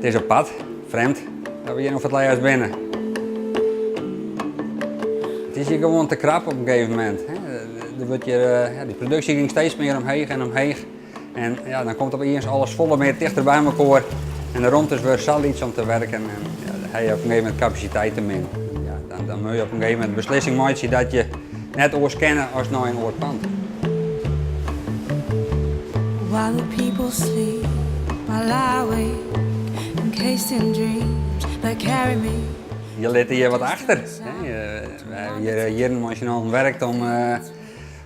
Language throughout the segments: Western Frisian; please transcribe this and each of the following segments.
It is apart, frjemd, dat we hjir no foar it lêst binne. It is hjir gewoan te krap op in gegeven momint. Der wurdt hjir, ja, dy produksje gyng steeds mear omheech en omheech. En ja, dan komt opiens alles folle mear tichter by mekoar en de romtes wurde sa lyts om te werken en ja, dan ha je op in gegeven momint kapasiteit te min. Ja, dan, dan moatte je op in gegeven momint beslissing meitsje dat je net oars kinne as nei in oar pand. While the people sleep, I lie awake, encased in dreams that carry me. Je litte hjir wat achter. We hawwe hjir jierren mei syn allen werkt om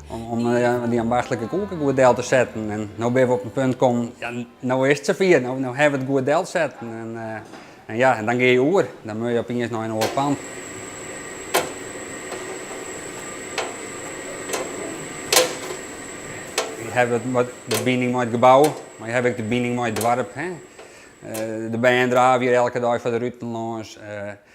Om dy ambachtlike koeke goed del te setten. En no binne we op in punt kommen, ja, no is it safier, no, no hawwe we it goed delsetten. En, en ja, en dan gean je oer. Dan moatte je opiens nei in oar pand. Je hawwe de bining mei it gebou, mar je hawwe ek de bining mei it doarp. Hè. De bern drave hjir elke dei foar de ruten lâns.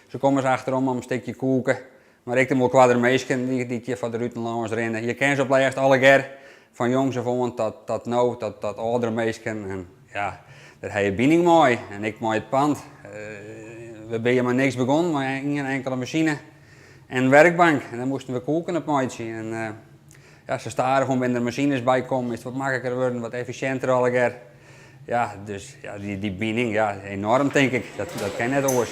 Se komme ris achterom om in stikje koeke. Mar ek de Molkwarder minsken dy't hjir foar de ruten lâns rinne. Je kenne se op lêst allegear, fan jongs af oan tot no, tot âldere minsken. En ja, dêr ha je bining mei. En ek mei it pand. We binne hjir mei niks begûn, mei ien inkele masine en in werkbank. En dêr moasten we koeken op meitsje. En ja, sa stadichoan binne der masines by kommen, is it wat makliker wurden, wat effisjinter allegear. Ja, dus ja, dy bining, ja, enorm tink ik. Dat kin net oars.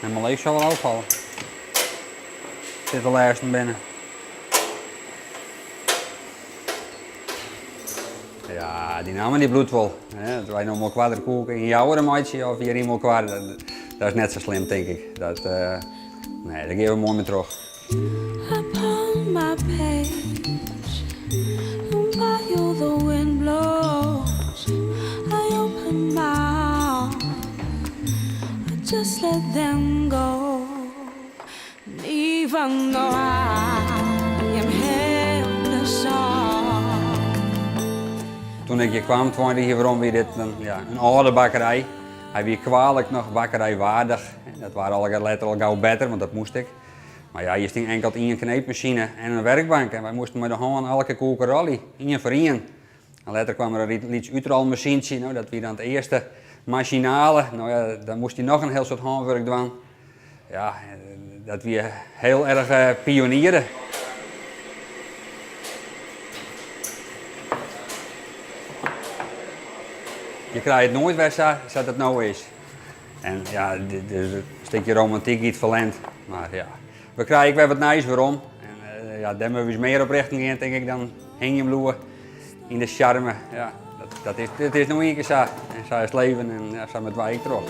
En mijn leeg zal wel opvallen. Zit de lêsten binnen. Ja, dy namme dy bliuwt wol. As wy no Molkwarder koeke yn Joure meitsje of hjir yn Molkwar, dat is net sa slim tink ik. Dat, nee, dêr gean we moai mei troch. Upon my page, and while the wind blows, I open my heart, I just let them go. Even though I am helpless Toen ik hjir kwam, 20 jier werom, wie dit in, ja, in âlde bakkerij. Hy wie kwalik noch bakkerijwaardich. Dat waard allegear letter al gau better, want dat moast ek. Mar ja, hjir stie inkeld ien kneepmasine en in werkbank en wy moasten mei de hân elke koeke rolje, ien foar ien. En letter kwam der in lyts útrolmasyntsje, no, dat wie dan it earste masinale. No ja, dan moast je noch in hiel soad hânwurk dwaan. Ja, dat wie hiel erch pioniere. Je krije it noait wer sa sa't it no is. En ja, dus in stikje romantyk giet ferlern. Mar ja, we krije ek wer wat nijs werom. En ja, dêr moatte we ús mear op richten gean, tink ik, dan hingjen bliuwe yn de sjarme. Ja, dat is, it is no ien kear sa. En sa is it leven en ja, sa moatte wy ek troch.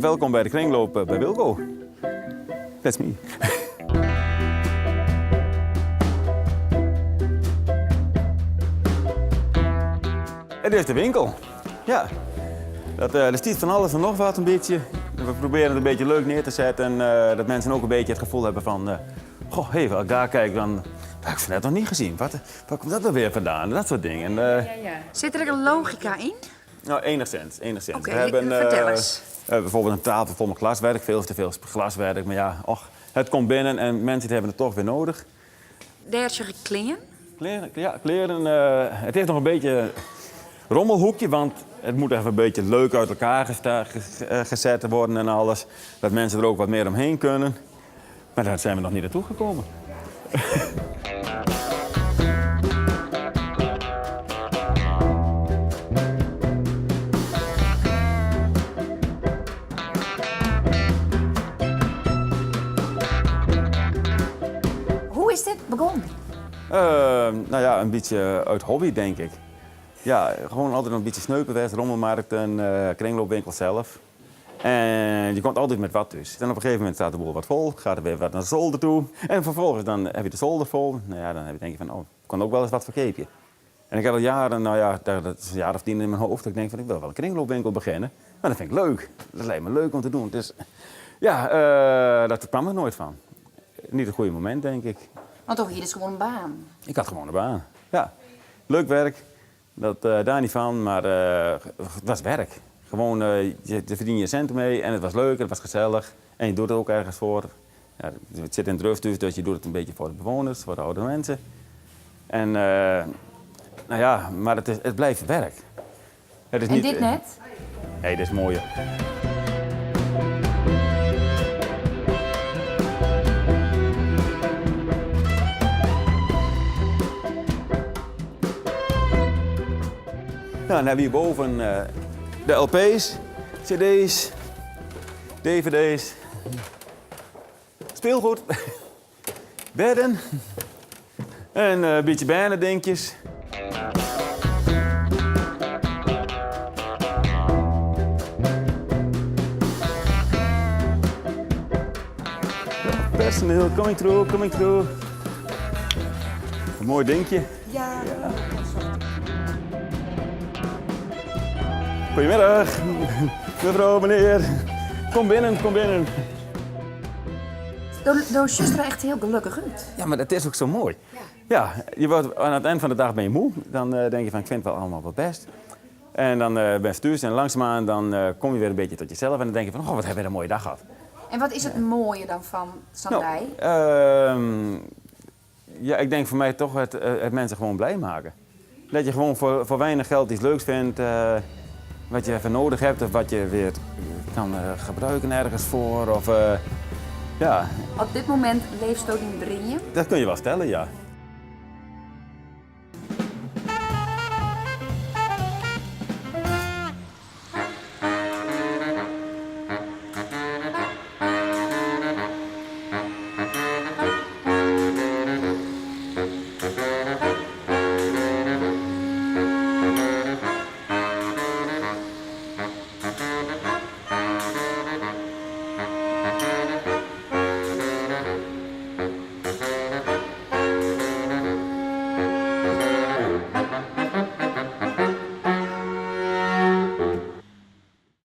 Welkom by de kringloop by Wilco. That's me. It is de winkel. Ja, dat, der stiet fan alles en noch wat in bytsje. We proberen it in bytsje leuk near te setten, dat minsken ek in bytsje it gefoel hawwe fan, goh, hé, as ik dêr kyk, dan dat ha ik net noch net sjoen. Wat, wêr komt dat dan wer fandaan? Dat soart dingen. Ja. Sit der ek in logika yn? No, enigszins, enigszins. Oké, We hebben, fertel ris. Bijvoorbeeld een tafel vol met glaswerk, veel te veel glaswerk. Maar ja, och, het komt binnen en mensen hebben het toch weer nodig. Dêr sjoch ik klean. Klean, ja, klean. Het is noch in bytsje rommelhoekje, want het moet even in bytsje leuk uit elkaar gezet worden en alles. Dat mensen der ook wat mear omheen kunnen. Maar daar zijn we noch net oan toegekommen. Hoe is dit begûn? No ja, in bytsje út hobby, denk ik. Ja, gewoan altyd in bytsje sneupe west, rommelmarkten, kringloopwinkel sels. En je komt altijd met wat thuis. En op een gegeven moment staat de boel wat vol, gaat er weer wat naar de zolder toe. En vervolgens dan heb je de zolder vol. Nou ja, dan heb je denk je van, oh, ik kan ook wel eens wat verkeepje. En ik heb al jaren, nou ja, dat is een jaar of 10 in mijn hoofd, dat ik denk van, ik wil wel een kringloopwinkel beginnen. Maar dat vind ik leuk. Dat lijkt me leuk om te doen. Dus ja, dat kwam er nooit van. Niet het goede moment, denk ik. Want toch, hier is gewoon een baan. Ik had gewoon een baan. Ja, leuk werk. Dat, daar niet van, maar het was werk. Gewoon, je verdient je centen mee en het was leuk, het was gezellig. En je doet het ook ergens voor. Ja, het zit in het rust dus, dus je doet het een beetje voor de bewoners, voor de oude mensen. En, nou ja, maar het blijft werk. Het is En niet, dit net? Nee, dit is mooier. Nou, dan hebben we hierboven de LP's, CD's, DVD's, speelgoed, bedden en een beetje bijna-dingetjes. Personeel, coming through, coming through. Een mooi dingetje. Ja. Goedemiddag, mevrouw, meneer. Kom binnen, kom binnen. Do ziet er echt heel gelukkig uit. Ja, maar dat is ook zo mooi. Ja, je wordt, aan het eind van de dag ben je moe. Dan denk je van, ik vind het wel allemaal wel best. En dan ben je thuis en langzaamaan dan kom je weer een beetje tot jezelf. En dan denk je van, oh, wat hebben we een mooie dag gehad. En wat is het mooie dan van Sandij? Ja, ik denk voor mij toch het mensen gewoon blij maken. Dat je gewoon voor weinig geld iets leuks vindt, wat je even nodig hebt of wat je weer kan gebruiken ergens voor. Of, ja. Op dit moment leeft ook in Drinje? Dat kun je wel stellen, ja.